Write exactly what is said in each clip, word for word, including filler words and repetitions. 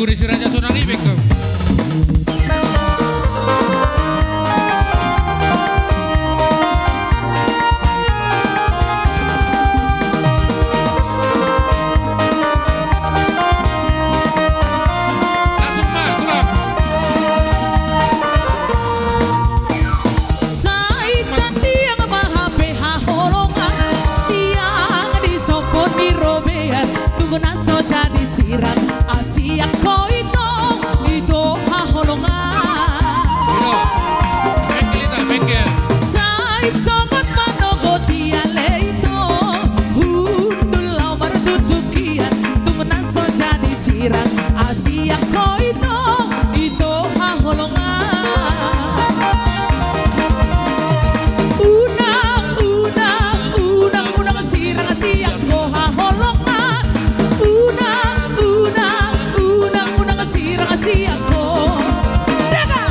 Uri si Raja Sonang i, bengkong. Langsung, Pak, pulang. Sai tandiang ma hape haholongan, tiang di sopo ni robean, tung na so jadi sirang, asi angkoi tong, ito haholongan. Ito. Bengkel ita, bengkel. Sai sogot manogot ia le ito, hundul laho martutukian, tung na so jadi sirang, asi angkoi tong, ito haholongan. Unang, unang, unang, unang sirang asi anggo haholongan. Unang, unang, unang, unang sirang asi anggo. Daga!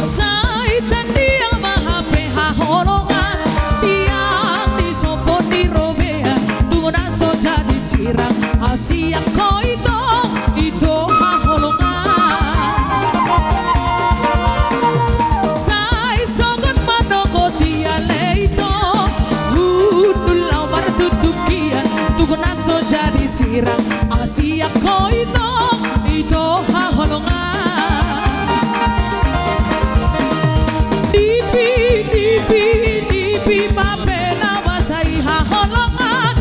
Sai tandiang ma hape haholongan, tiang di sopo ni robean, tung na so jadi sirang, asi angkoi tong, ito haholongan. Sai sogot manogot ia le ito, hundul laho martutukian, tung na so jadi sirang, asi angkoi tong, ito haholongan. Dipi, dipi, dipi ma pe na masa i haholongan.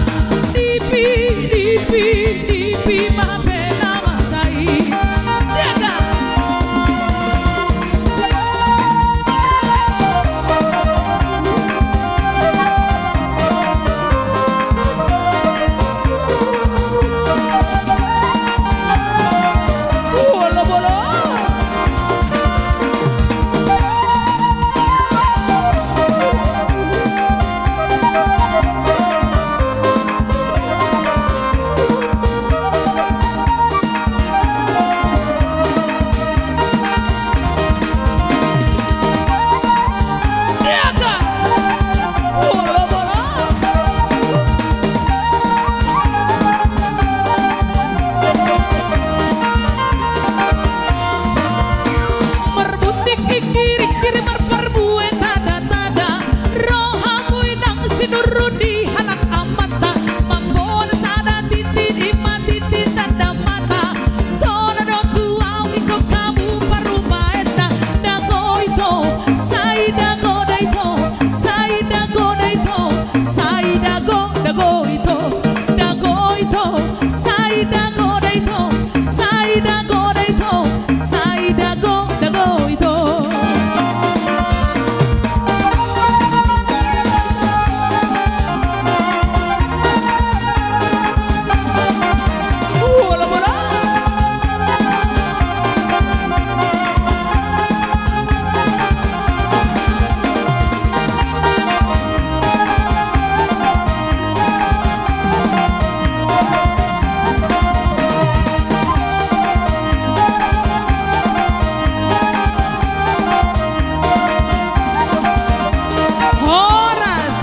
Dipi, dipi, dipi ma pe na masa i. Daga. Marbundik ingkir-ingkir, marparbue tada-tada, ro hamu inang sinuru di halak amanta, mamboan sada tintin i ma tintin tanda mata. Tona do tu au ingkon hamu parumaenta. Dago ito, sai dago da ito, sai dago da ito, sai dago, dago ito, dago ito, sai dago da ito, sai dago da ito, sai dago, dago ito. Horas.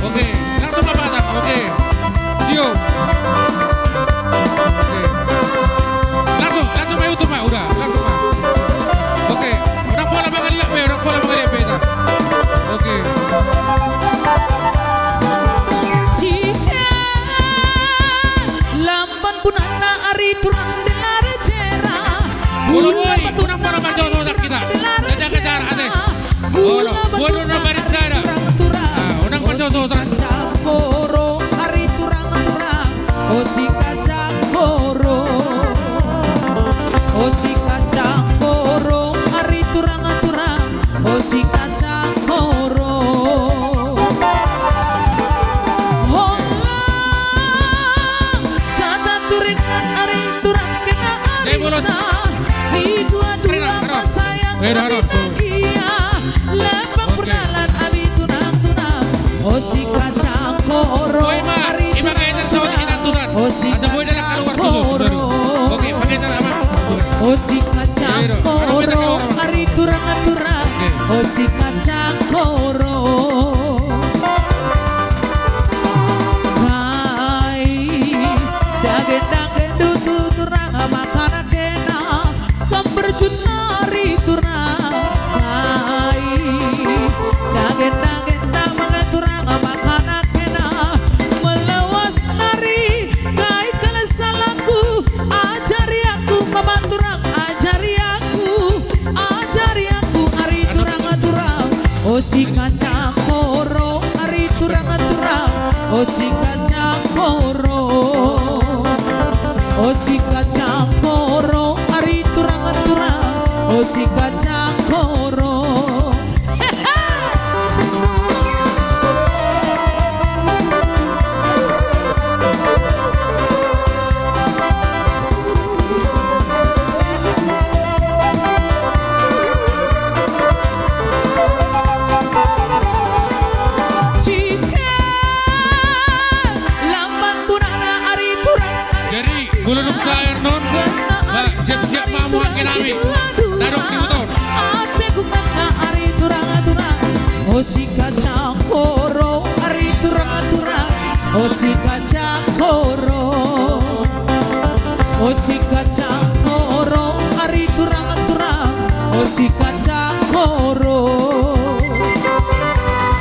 Oke, langsung ma pasahat. Oke. Tio. Oke. Langsung, langsung ma, YouTube ma, udah, langsung ma. Oke, unang pola mangaliat be, unang pola mangaliat be ita. Oke. Lamban bunana ari turang delare cera. Olo, boi, unang pola pansososan hita. Jaga jarak ate. Olo, boi, unang parsada. Ah, unang pansososan. Kacang koro ari turang turang. O si kacang koro. O si kacang koro ari turang turang. O si kacang koro. Hola, hata turingan ari turang kena arina. Si dua-dua ma sayang, eh, ami bagia. Lembang perdalan ami tunang-tunang. O si kacang Koro, ima, ari ima turang, kaejar sama turang. Inang tusan. Osi. Asa boi da na kaluar tutu, kacang koro. Oke, pakai cara apa? Osi kacang koro, ari turang turang. Oke. Osi kacang koro. Hai, dage dage dudu turang, makanan kena. Gambar jut nari turang, ai. Dagen-dagen damang turang, makanan kena. Melawas nari, kai kala salahku. Ajari aku, mama turang, ajari aku. Ajari aku, ari turang, turang. Osi kacang koro, ari turang, turang. Osi kacang koro. Osi kacang koro, ari turang-turang. Osi kacang koro. Jika lamban bunana ari turang. Jadi, bulunung saer non, ba, siap-siap ma hamu anggi nami. Dadok di huton. Ate ku ngana ari turang-turang. Osi kacang koro, ari turang-turang. Osi kacang koro. Osi kacang koro, ari turang-turang. Osi kacang koro.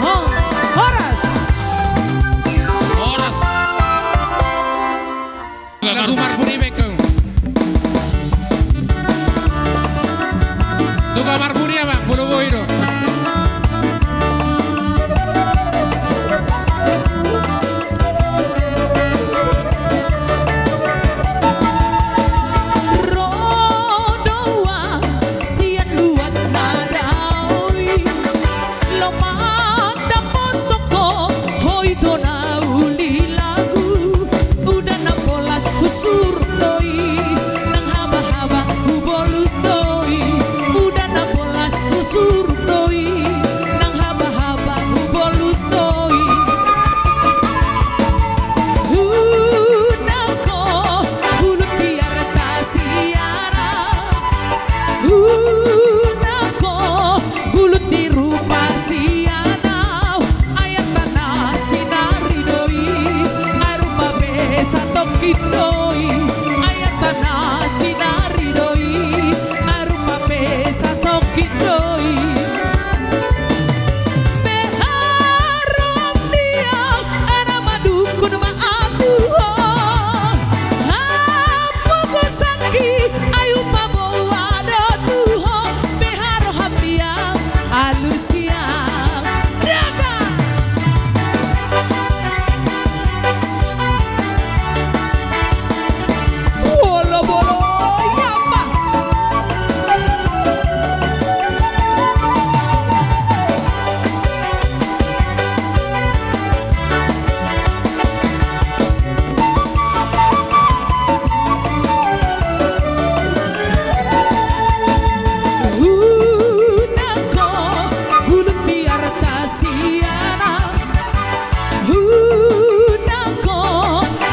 Ho, horas. Horas. Lagu marbunyi bengkeng. Tuka marbunyi ama, bolo boi do. Ro do au sian luat na dao i. Lomak dapothon ho, ho i do na uli lagu. Udan na polas husuruk do i, nang habahaba hubolus do i. Udan na polas husuruk do i, nang habahaba hubolus do i. Unang ho gulut di arta sian au. Unang ho gulut di rupa sian au. Ai arta na sinari do i, ai rupa pe satongkin do i. Ai arta na sinari do i, ai rupa pe satongkin do i. Pe harom di au, na madungkun ma au tu ho. Hapogosanki, ai hupaboa do tu ho. Pe haroham di au, alusi au. Daga! Bolo, bolo, ia ma. Unang ho gulut di arta sian au. Unang ho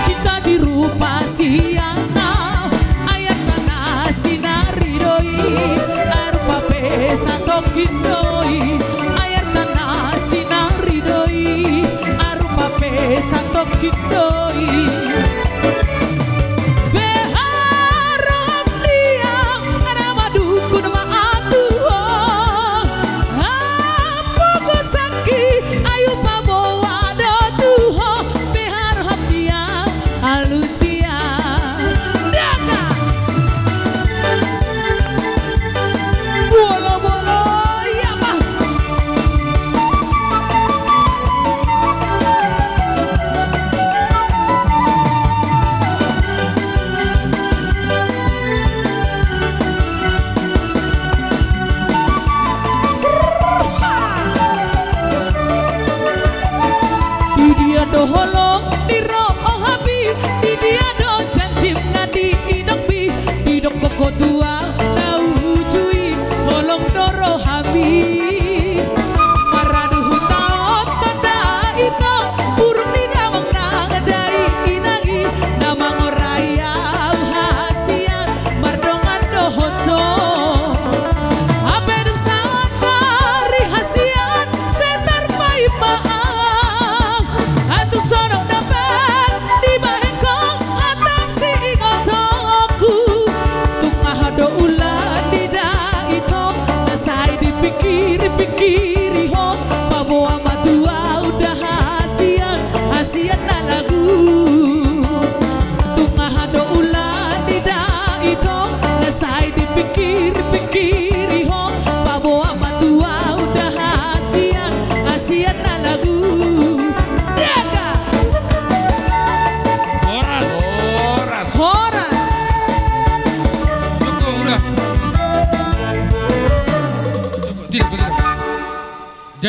cinta di rupa sian au. Ai arta na sinari do i, ai rupa pe satongkin do i. Ai arta na sinari do i, ai rupa pe satongkin do i. Pe harom di au, na madungkun ma au tu ho. Hapogosanki, ai hupaboa do tu ho. Pe haroham di au, alusi au. Daga! Bolo, bolo, ia ma.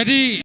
Jadi